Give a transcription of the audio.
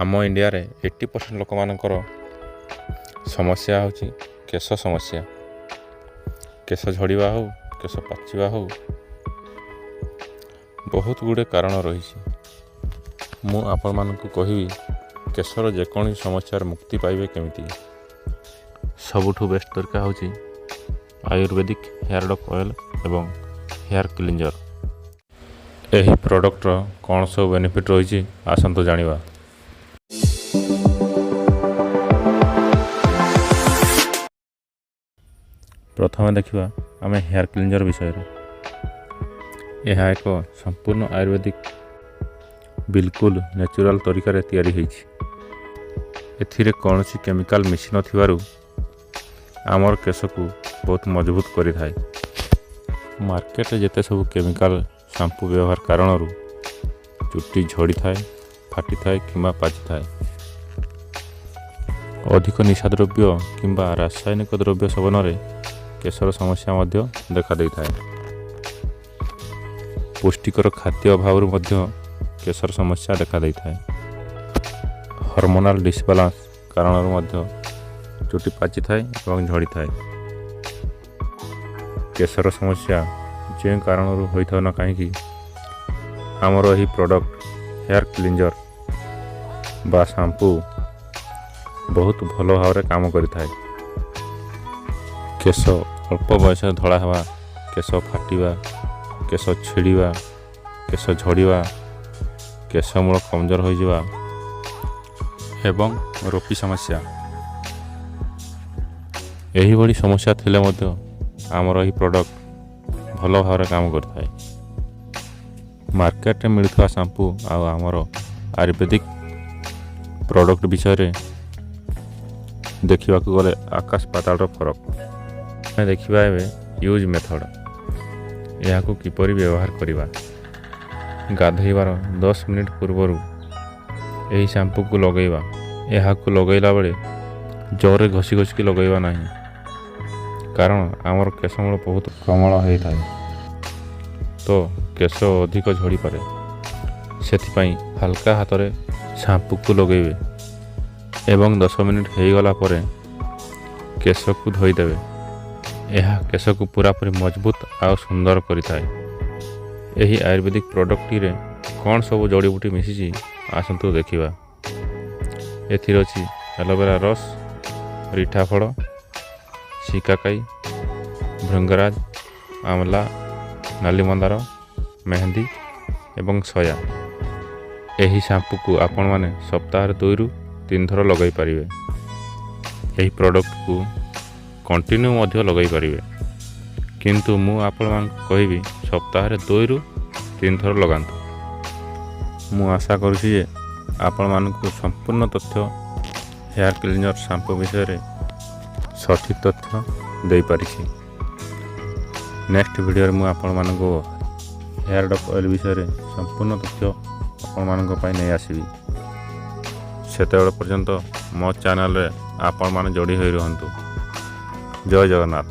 ଆମ ଇଣ୍ଡିଆରେ 80% ଲୋକମାନଙ୍କର ସମସ୍ୟା ହେଉଛି କେଶ ସମସ୍ୟା। କେଶ ଝଡ଼ିବା ହେଉ, କେଶ ପାଚିବା ହେଉ, ବହୁତ ଗୁଡ଼ିଏ କାରଣ ରହିଛି। ମୁଁ ଆପଣମାନଙ୍କୁ କହିବି କେଶର ଯେକୌଣସି ସମସ୍ୟାରୁ ମୁକ୍ତି ପାଇବେ କେମିତି। ସବୁଠୁ ବେଷ୍ଟ ତରିକା ହେଉଛି ଆୟୁର୍ବେଦିକ ହେୟାର ଡକ୍ ଅଏଲ୍ ଏବଂ ହେୟାର କ୍ଲିଞ୍ଜର। ଏହି ପ୍ରଡ଼କ୍ଟର କ'ଣ ସବୁ ବେନିଫିଟ୍ ରହିଛି, ଆସନ୍ତୁ ଜାଣିବା। ପ୍ରଥମେ ଦେଖିବା ଆମେ ହେୟାର କ୍ଲିଞ୍ଜର ବିଷୟରେ। ଏହା ଏକ ସମ୍ପୂର୍ଣ୍ଣ ଆୟୁର୍ବେଦିକ, ବିଲକୁଲ ନ୍ୟାଚୁରାଲ ତରିକାରେ ତିଆରି ହୋଇଛି। ଏଥିରେ କୌଣସି କେମିକାଲ ମିଶିନଥିବାରୁ ଆମର କେଶକୁ ବହୁତ ମଜବୁତ କରିଥାଏ। ମାର୍କେଟରେ ଯେତେ ସବୁ କେମିକାଲ ସାମ୍ପୁ ବ୍ୟବହାର କାରଣରୁ ଚୁଟି ଝଡ଼ିଥାଏ, ଫାଟିଥାଏ କିମ୍ବା ପାଚିଥାଏ। ଅଧିକ ନିଶାଦ୍ରବ୍ୟ କିମ୍ବା ରାସାୟନିକ ଦ୍ରବ୍ୟ ସେବନରେ କେଶର ସମସ୍ୟା ମଧ୍ୟ ଦେଖାଦେଇଥାଏ। ପୁଷ୍ଟିକର ଖାଦ୍ୟ ଅଭାବରୁ ମଧ୍ୟ କେଶର ସମସ୍ୟା ଦେଖାଦେଇଥାଏ। ହର୍ମୋନାଲ ଡିସବାଲାନ୍ସ କାରଣରୁ ମଧ୍ୟ ଚୁଟି ପାଚିଥାଏ ଏବଂ ଝଡ଼ିଥାଏ। କେଶର ସମସ୍ୟା ଯେଉଁ କାରଣରୁ ହୋଇଥାଉ ନା କାହିଁକି, ଆମର ଏହି ପ୍ରଡ଼କ୍ଟ ହେୟାର କ୍ଲିଞ୍ଜର ବା ସାମ୍ପୁ ବହୁତ ଭଲ ଭାବରେ କାମ କରିଥାଏ। କେଶ ଅଳ୍ପ ବୟସରେ ଧଳା ହେବା, କେଶ ଫାଟିବା, କେଶ ଛିଡ଼ିବା, କେଶ ଝଡ଼ିବା, କେଶ ମୂଳ କମଜୋର ହୋଇଯିବା ଏବଂ ରୂପି ସମସ୍ୟା, ଏହିଭଳି ସମସ୍ୟା ଥିଲେ ମଧ୍ୟ ଆମର ଏହି ପ୍ରଡ଼କ୍ଟ ଭଲ ଭାବରେ କାମ କରିଥାଏ। ମାର୍କେଟରେ ମିଳୁଥିବା ସାମ୍ପୁ ଆଉ ଆମର ଆୟୁର୍ବେଦିକ ପ୍ରଡ଼କ୍ଟ ବିଷୟରେ ଦେଖିବାକୁ ଗଲେ ଆକାଶ ପାତାଳର ଫରକ। ଆମେ ଦେଖିବା ଏବେ ୟୁଜ୍ ମେଥଡ଼, ଏହାକୁ କିପରି ବ୍ୟବହାର କରିବା। ଗାଧୋଇବାର 10 ମିନିଟ୍ ପୂର୍ବରୁ ଏହି ସାମ୍ପୁକୁ ଲଗାଇବା। ଏହାକୁ ଲଗାଇଲା ବେଳେ ଜୋରରେ ଘଷି ଘଷିକି ଲଗାଇବା ନାହିଁ, କାରଣ ଆମର କେଶମୂଳ ବହୁତ କୋମଳ ହୋଇଥାଏ, ତ କେଶ ଅଧିକ ଝଡ଼ିପାରେ। ସେଥିପାଇଁ ହାଲକା ହାତରେ ସାମ୍ପୁକୁ ଲଗାଇବେ ଏବଂ 10 ମିନିଟ୍ ହେଇଗଲା ପରେ କେଶକୁ ଧୋଇଦେବେ। ଏହା କେଶକୁ ପୂରାପୂରି ମଜବୁତ ଆଉ ସୁନ୍ଦର କରିଥାଏ। ଏହି ଆୟୁର୍ବେଦିକ ପ୍ରଡ଼କ୍ଟଟିରେ କ'ଣ ସବୁ ଜଡ଼ିବୁଟି ମିଶିଛି, ଆସନ୍ତୁ ଦେଖିବା। ଏଥିରେ ଅଛି ଆଲୋଭେରା ରସ, ରିଠା ଫଳ, ଶିକାକାଇ, ଭୃଙ୍ଗରାଜ, ଆମଲା, ନାଲି ମନ୍ଦାର, ମେହେନ୍ଦି ଏବଂ ସୟା। ଏହି ସାମ୍ପୁକୁ ଆପଣମାନେ ସପ୍ତାହରେ ଦୁଇରୁ ତିନି ଥର ଲଗାଇ ପାରିବେ। ଏହି ପ୍ରଡ଼କ୍ଟକୁ କଣ୍ଟିନ୍ୟୁ ମଧ୍ୟ ଲଗାଇ ପାରିବେ, କିନ୍ତୁ ମୁଁ ଆପଣମାନଙ୍କୁ କହିବି ସପ୍ତାହରେ ଦୁଇରୁ ତିନି ଥର ଲଗାନ୍ତୁ। ମୁଁ ଆଶା କରୁଛି ଯେ ଆପଣମାନଙ୍କୁ ସମ୍ପୂର୍ଣ୍ଣ ତଥ୍ୟ, ହେୟାର କ୍ଲିଞ୍ଜର ସାମ୍ପୁ ବିଷୟରେ ସଠିକ୍ ତଥ୍ୟ ଦେଇପାରିଛି। ନେକ୍ସଟ ଭିଡ଼ିଓରେ ମୁଁ ଆପଣମାନଙ୍କୁ ହେୟାର ଡକ୍ ଅଏଲ୍ ବିଷୟରେ ସମ୍ପୂର୍ଣ୍ଣ ତଥ୍ୟ ଆପଣମାନଙ୍କ ପାଇଁ ନେଇ ଆସିବି। ସେତେବେଳେ ପର୍ଯ୍ୟନ୍ତ ମୋ ଚ୍ୟାନେଲରେ ଆପଣମାନେ ଯୋଡ଼ି ହୋଇ ରୁହନ୍ତୁ। ଜୟ ଜଗନ୍ନାଥ।